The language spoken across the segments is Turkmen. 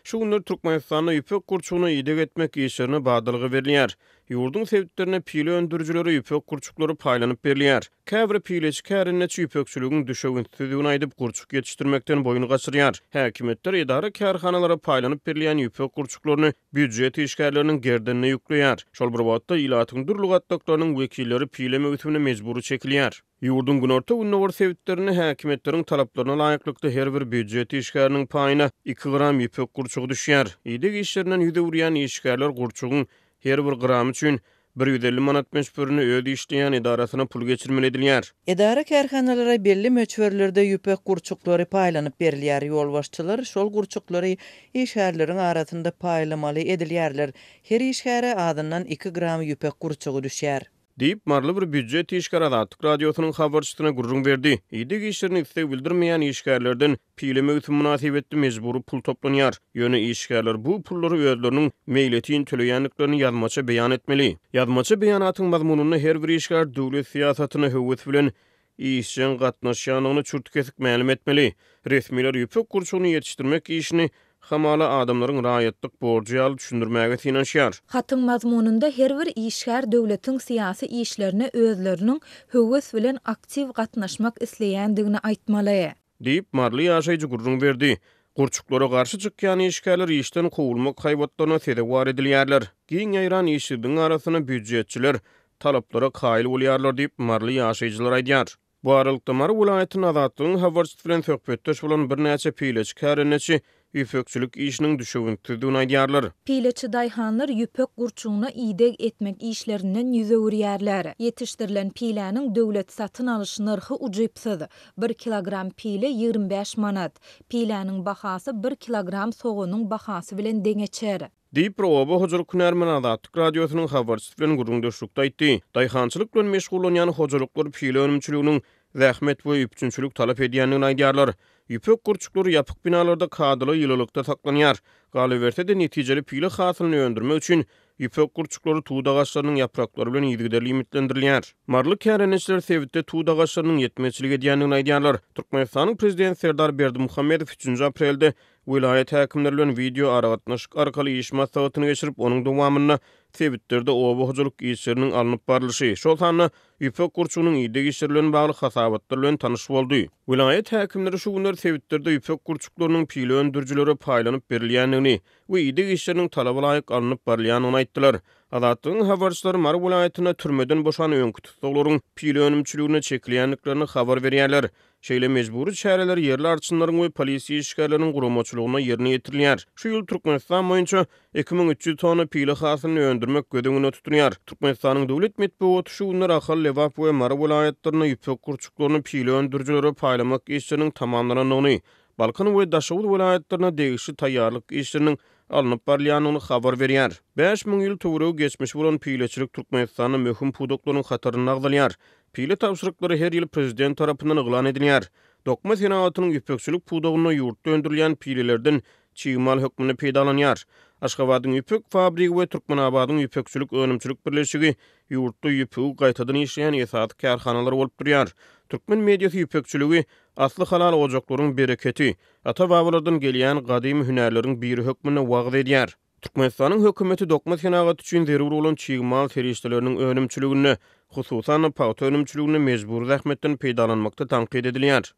Şu günler Türkmenistanda ýüpek gurçugyna ideg etmek işlerine badalga berilýär. Ýurduň sebitlerinde pile öndürijilere ýüpek gurçuklary paýlanyp berilýär. Käbir pileçi kärendeçi ýüpekçiligiň düşewüntsizdigini aýdyp, gurçuk ýetişdirmekden boýun gaçyrýar. Häkimiýetler edara-kärhanalara paýlanyp berilýän ýüpek gurçuklaryny býujet işgärleriniň gerdenine ýükleýär. Şol bir wagtda, ilatyň dürli gatlaklarynyň wekilleri pile möwsümine mejbury çekilýär. Ýurduň günorta-gündogar sebitlerinde häkimiýetleriň talaplaryna laýyklykda her bir býujet işgäriniň paýyna iki gram ýüpek gurçugy düşýär. Ideg işlerinden ýüz öwürýän işgärler gurçugyň her bir gramy üçin 150 manat möçberinde öz işleýän edarasyna pul geçirmeli edilýär. Edara-kärhanalara belli möçberlerde ýüpek gurçuklary paýlanyp berilýär. Ýolbaşçylar şol gurçuklary işgärleriň arasynda paýlamaly edilýärler. Her işgäre azyndan iki gram ýüpek gurçugy düşýär. Diýip, maryly bir býujet işgäri Azatlyk Radiosynyň habarçysyna gürrüň berdi. Ideg işlerine isleg bildirmeýän işgärlerden pile möwsümi mynasybetli mejbury pul toplanýar. Ýöne işgärler bu pullary özleriniň meýletin töleýändiklerini ýazmaça beýan etmeli. Ýazmaça beýanatyň mazmunynda her bir işgär döwlet syýasatyna höwes bilen işjeň gatnaşýandygyny çürt-kesik mälim etmeli. Resmiler ýüpek gurçugyny ýetişdirmek işini hamala adamlaryň raýatlyk borjy ýaly düşündirmäge synanyşýar. Hatyň mazmunynda her bir işgär döwletiň syýasy işlerine özleriniň höwes bilen aktiw gatnaşmak isleýändigini aýtmaly. Diýip, maryly ýaşaýjy gürrüň berdi. Gurçuklara garşy çykýan işgärler işden kowulmak haýbatlaryna sezewar edilýärler. Giň ýaýran işsizligiň arasynda býujetçiler talaplara kaýyl bolýarlar diýip, maryly ýaşaýjylar aýdýar. Bu aralykda, Mary welaýatynda Azatlygyň habarçysy bilen söhbetdeş bolan birnäçe pileçi kärendeçi ýüpekçilik işiniň düşewüntsizdigini aýdýarlar. Pileçi daýhanlar ýüpek gurçugyna ideg etmek işlerinden ýüz öwürýärler. Ýetişdirilen piläniň döwlet satyn alyş nyrhy ujypsyz, bir kilogram pile 25 manat. Piläniň bahasy bir kilogram soganyň bahasy bilen deňeçer. Diýip, bir oba hojalyk hünärmeni Azatlyk Radiosynyň habarçysy bilen gürrüňdeşlikde aýtdy. Daýhançylyk bilen meşgullanýan hojalyklar pile önümçiliginiň zähmet we üpjünçilik talap edýändigini aýdýarlar. Ýüpek gurçuklary ýapyk binalarda kadaly ýylylykda saklanýar. Galyberse-de, netijeli pile hasylyny öndürmek üçin ýüpek gurçuklary tut agaçlarynyň ýapraklary bilen yzygiderli iýmitlendirilýär. Maryly kärendeçiler sebitde tut agaçlarynyň ýetmezçilik edýändigini aýdýarlar. Türkmenistanyň Prezidenti Serdar Berdimuhamedow üçünji aprelde Welaýat häkimleri bilen wideo aragatnaşyk arkaly iş maslahatyny geçirip, onuň dowamynda sebitlerde oba hojalyk işleriniň alnyp barlyşy, şol sanda ýüpek gurçugynyň ideg işleri bilen bagly hasabatlar bilen tanyş boldy. Welaýat häkimleri şu günler sebitlerde ýüpek gurçuklarynyň pile öndürijilere paýlanyp berilýändigini we ideg işleriniň talaba laýyk alnyp barylýandygyny aýtdylar. Azatlygyň habarçylary Mary welaýatynda türmeden boşan öňki tussaglaryň pile önümçiligine çekilýändiklerini habar berýärler. Şeýle mejbury çäreler ýerli arçynlaryň we polisiýa işgärleriniň guramaçylygynda ýerine ýetirilýär. Şu ýyl Türkmenistan boýunça 2300 tonna pile hasylyny öndürmek göz öňünde tutulýar. Türkmenistanyň döwlet metbugaty şu günler Ahal, Lebap we Mary welaýatlarynda ýüpek gurçuklaryny pile öndürijilere paýlamak işleriniň tamamlanandygyny, Balkan we Daşoguz welaýatlarynda degişli taýýarlyk işleriniň alnyp barylýandygyny habar berýär. 5000 ýyl töweregi geçmişi bolan pileçilik Türkmenistanda möhüm pudaklaryň hatarynda agzalýar. Pile tabşyryklary her ýyl prezident tarapyndan yglan edilýär. Dokma senagatynyň ýüpekçilik pudagynda ýurtda öndürilýän pilelerden çig mal hökmünde peýdalanýar. Aşgabadyň ýüpek fabrigi we Türkmenabadyň ýüpekçilik önümçilik birleşigi ýurtda ýüpegi gaýtadan işleýän esasy kärhanalar bolup durýar. Türkmen mediasy ýüpekçiligi asly halal ojaklaryň bereketi, ata-babalardan gelýän gadymy hünärleriň biri hökmünde wagyz edýär. Türkmenistanyň hökümeti dokma senagaty üçin zerur bolan çig mal serişdeleriniň önümçiliginde, hususan-da, pagta önümçiliginde mejbury zähmetden peýdalanmakda tankyt edilýär.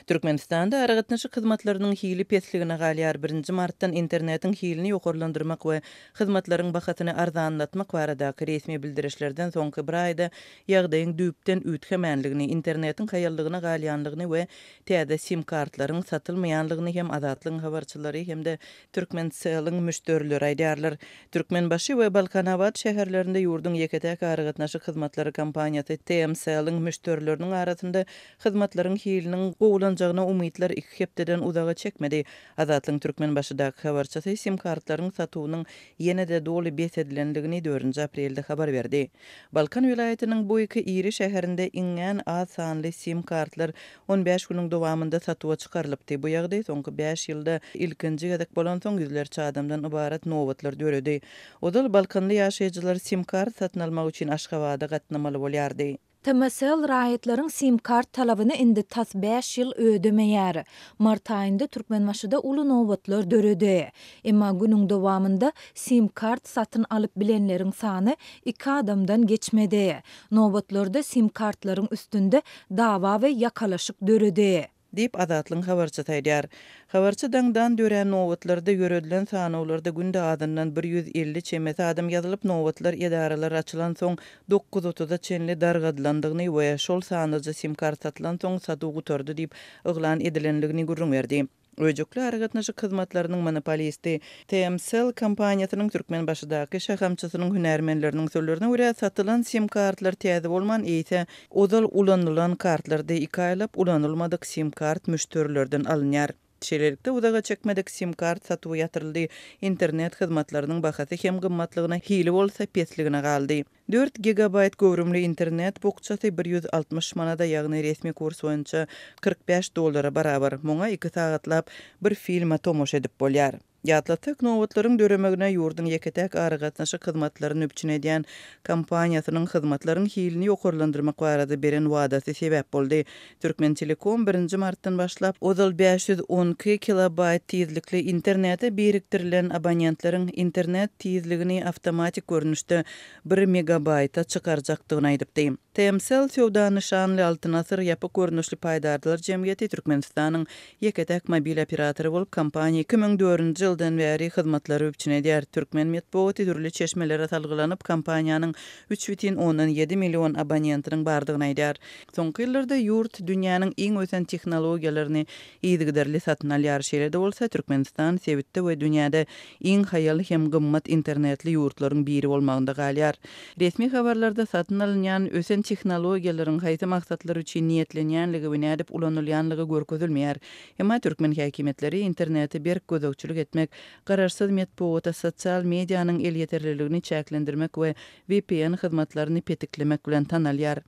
Türkmenistanda aragatnaşyk hyzmatlarynyň hili pesligine galýar. Birinji martdan internetiň hilini ýokarlandyrmak we hyzmatlaryň bahasyny arzanlatmak baradaky resmi bildirişlerden soňky bir aýda ýagdaýyň düýpden üýtgemänligini, internetiň haýallygyna galýanlygyny we Täze sim-kartlaryň satylmaýanlygyny hem Azatlygyň habarçylary hem-de Türkmencelliň müşderileri aýdýarlar. Türkmenbaşy we Balkanabat şäherlerinde ýurduň ýeke-täk aragatnaşyk hyzmatlary kompaniýasy TMCell-iň müşderileriniň arasynda hyzmatlaryň hiliniň gowulanjagyna umytlar iki hepdeden uzaga çekmedi. Azatlygyň Türkmenbaşydaky habarçysy sim-kartlaryň satuwynyň ýene-de doly bes edilendigini dördünji aprelde habar berdi. Balkan welaýatynyň bu iki iri şäherinde iňňän az sanly sim-kartlar on bäş günüň dowamynda satuwa çykarylypdy. Bu ýagdaý soňky bäş ýylda ilkinji gezek bolansoň, ýüzlerçe adamdan ybarat nobatlar döredi. Ozal balkanly ýaşaýjylar sim-kart satyn almak üçin Aşgabada gatnamaly bolýardy. Tmcell raýatlaryň sim-kart talabyny indi tas bäş ýyl ödemeýär. Mart aýynda Türkmenbaşyda uly nobatlar döredi. Emma günüň dowamynda sim-kart satyn alyp bilenleriň sany iki adamdan geçmedi. Nobatlarda sim-kartlaryň üstünde dawa we ýakalaşyk döredi. Diýip, Azatlygyň habarçysy aýdýar. Habarçy daňdan dörän nobatlarda ýöredilen sanawlarda günde azyndan 150 çemesi adam ýazylyp, nobatlar edaralar açylansoň dokuz otuza çenli dargadylandygyny we şol sanlyja sim-kart satylansoň satuw gutardy diýip yglan edilendigini gürrüň berdi. Öýjükli aragatnaşyk hyzmatlarynyň monopolisti Tmcell kompaniýasynyň Türkmenbaşydaky şahamçasynyň hünärmenleriniň sözlerine görä, satylan sim-kartlar täze bolman, eýse, ozal ulanylan kartlardy, iki aýlap ulanylmadyk sim-kart müşderilerden alynýar. Şeýlelikde, uzaga çekmedik sim-kart satuwy ýatyryldy, internet hyzmatlarynyň bahasy hem gymmatlygyna, hili bolsa pesligine galdy. Dört gigabaýt göwrümli internet bukjasy 160 manada, ýagny resmi kurs boýunça 45 dollara barabar. Muňa iki sagatlap bir filme tomaşa edip bolýar. Ýatlatsak, nobatlaryň döremegine ýurduň ýeke-täk aragatnaşyk hyzmatlaryny üpjün edýän kompaniýasynyň hyzmatlaryň hilini ýokarlandyrmak barada beren wadasy sebäp boldy. Türkmentelekom birinji martdan başlap, ozal 512 kilobaýt tizlikli internete birikdirilen abonentleriň internet tizligini awtomatik görnüşde bir megabaýta çykarjakdygyny aýdypdy. Tmcell söwda nyşanly Altyn Asyr ýapyk görnüşli paýdarlar jemgyýeti Türkmenistanyň ýeke-täk mobil operatory bolup, kompaniýa 2004-nji ýyldan bäri hyzmatlary üpjün edýär. Türkmen metbugaty dürli çeşmelere salgylanyp, kompaniýanyň 3,7 million abonentiniň bardygyny aýdýar. Soňky ýyllarda ýurt dünýäniň iň ösen tehnologiýalaryny yzygiderli satyn alýar. Şeýle-de bolsa, Türkmenistan sebitde we dünýäde iň haýal hem gymmat internetli ýurtlaryň biri bolmagynda galýar. Resmi habarlarda satyn alynýan ösen tehnologiýalaryň haýsy maksatlar üçin niýetlenýänligi we nädip ulanylýanlygy görkezilmeýär. Emma türkmen häkimiýetleri internete berk gözegçilik etmek, garaşsyz metbugata sosial medianyň elýeterliligini çäklendirmek we VPN hyzmatlaryny petiklemek bilen tanalýar.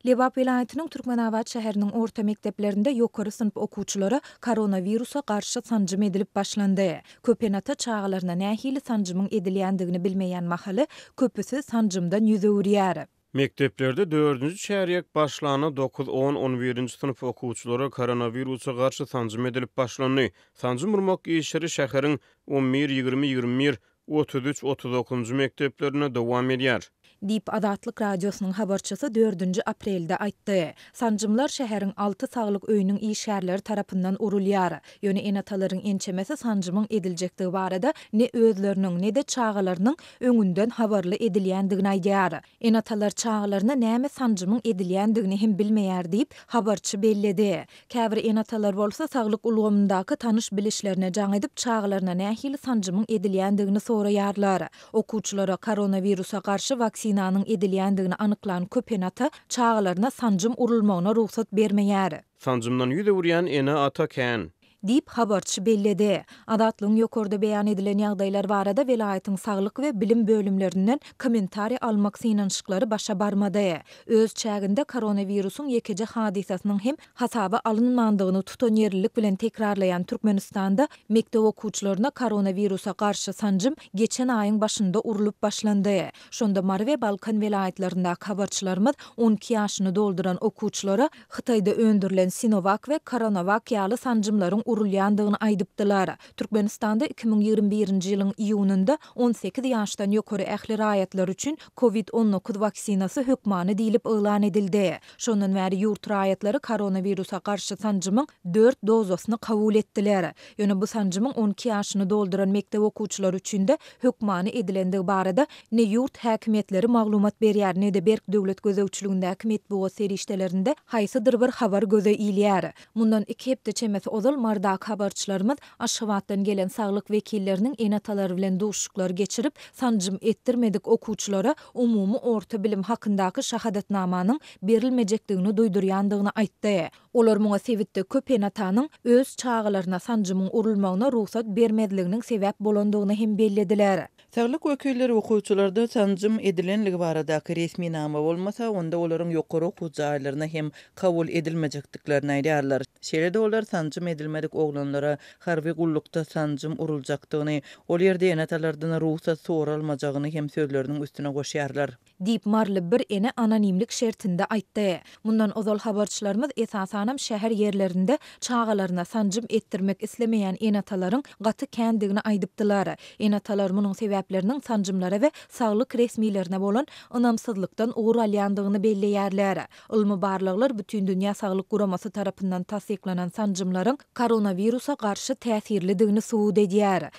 Lebap welaýatynyň Türkmenabat şäheriniň orta mekdeplerinde ýokary synp okuwçylara koronawirusa garşy sanjym edilip başlandy. Köp ene-ata çagalaryna nähili sanjymyň edilýändigini bilmeýän mahaly, köpüsi sanjymdan ýüz öwürýär. Mekdeplerde dördünji çärýek başlanda dokuz, on, on birinji synp okuwçylara koronawirusa garşy sanjym edilip başlandy. Sanjym urmak işleri şäheriň on bir, 20, 21, 33, 39-njy mekdeplerinde dowam edýär. Diýip, Azatlyk Radiosynyň habarçysy dördünji aprelde aýtdy. Sanjymlar şäheriň alty saglyk öýüniň işgärleri tarapyndan urulýar. Ýöne ene-atalaryň ençemesi sanjymyň ediljekdigi barada ne özleriniň, ne-de çagalarynyň öňünden habarly edilýändigini aýdýar. Ene-atalar çagalaryna näme sanjymyň edilýändigini hem bilmeýär diýip, habarçy belledi. Käbir ene-atalar bolsa saglyk ulgamyndaky tanyş-bilişlerine jaň edip, çagalaryna nähili sanjymyň edilýändigini soraýarlar. Okuwçylara koronawirusa garşy waksinanyň edilýändigini anyklan köp ene-ata çagalaryna sanjym urulmagyna rugsat bermeýär. Sanjymdan ýüz öwürýän ene-ata kän. Diýip, habarçy belledi. Azatlygyň ýokarda beýan edilen ýagdaýlar barada welaýatyň saglyk we bilim bölümlerinden kommentariý almak synanyşyklary başa barmady. Öz çäginde koronawirusyň ýekeje hadysasynyň hem hasaba alynmandygyny tutanýerlilik bilen tekrarlaýan Türkmenistanda mekdep okuwçylaryna koronawirusa garşy sanjym geçen aýyň başynda urlup başlandy. Şonda Mary we Balkan welaýatlaryndaky habarçylarymyz 12 ýaşyny dolduran okuwçylara Hytaýda öndürilen Sinowak we Koronawak ýaly sanjymlaryň urulýandygyny aýdypdylar. Türkmenistanda 2021-nji ýylyň iýunynda 18 ýaşdan ýokary ähli raýatlar üçin Covid 19 waksinasy hökmany diýlip yglan edildi. Şondan bäri ýurt raýatlary koronawirusa garşy sanjymyň dört dozasyny kabul etdiler. Ýöne bu sanjymyň 12 ýaşyny dolduran mekdep okuwçylary üçin-de hökmany edilendigi barada ne ýurt häkimiýetleri maglumat berýär, ne-de berk döwlet gözegçiligindäki metbugat serişdelerinde haýsydyr bir habar göze ilýär. Mundan iki hepde çemesi ozal Marydaky habarçylarymyz Aşgabatdan gelen saglyk wekilleriniň ene-atalary bilen duşuşyklar geçirip, sanjym etdirmedik okuwçylara umumy orta bilim hakyndaky şahadatnamanyň berilmejekdigini duýdurýandygyny aýtdy. Olar muňa sebitde köp ene-atanyň öz çagalaryna sanjymyň urulmagyna rugsat bermezliginiň sebäp bolandygyny hem bellediler. Saglyk wekilleri okuwçylarda sanjym edilenligi baradaky resminama bolmasa, onda olaryň ýokary okuw jaýlaryna hem kabul edilmejekdiklerini aýdýarlar. Şeýle-de olar sanjym edilmedik. islemedik oglanlara harby gullukda sanjym uruljakdygyny, ol ýerde ene-atalardan rugsat soralmajagyny hem sözleriniň üstüne goşýarlar. Diýip, maryly bir ene anonimlik şertinde aýtdy. Mundan ozal habarçylarymyz esasanam şäher ýerlerinde çagalaryna sanjym etdirmek islemeýän ene-atalaryň gaty kändigini aýdypdylar. Ene-atalar munuň sebäpleriniň sanjymlara we saglyk resmilerine bolan ynamsyzlykdan ugur alýandygyny belleýärler. Ylmy barlaglar Bütindünýä Saglyk Guramasy tarapyndan tassyklanan sanjymlaryň koronawirusa garşy täsirlidigini subut edýär.